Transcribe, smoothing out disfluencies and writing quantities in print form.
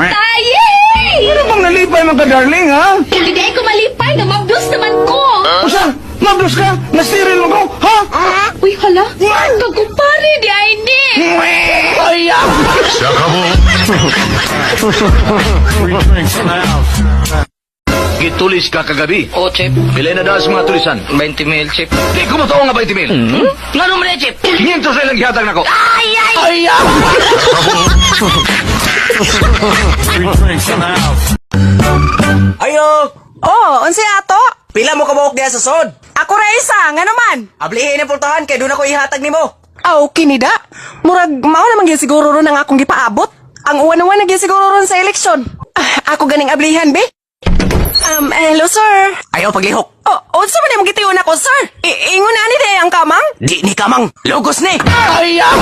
Taye! Ano bang nalipay man ka, darling, ha? Hindi ay ko malipay nga mabdos naman ko. Usa, mabdos ka? Nasiril mo ko, ha? Uy, hala. Kagkumpare di ay ni. Ay, ah! Gitulis ka kagabi. O, Chip. Pila na daw sa mga tulisan? 20 mil, Chip. Di ko motoo nga 20 mil. Hmm? Ngano man eh, Chip? 500 na ilang gihatag nako. Ay, ah! Ayo! Oh, unsay ato? Pila mo kabuok diha sa sod? Ako ra isa, ngano man? Ablihin ang pultahan kay doon ako ihatag nimo. Aw, kinida. Murag mao naman gyud siguro ron ang akong gipaabot. Ang uwan-uwan na gyud siguro ron sa eleksyon. Ah, ako ganing ablihan, be. Hello, sir. Ayaw paglihok. Oh, unsa man imong gitiyon ako, sir? Ingon ani di ang kamang? Di ni kamang. Logos ni. Ay, ah!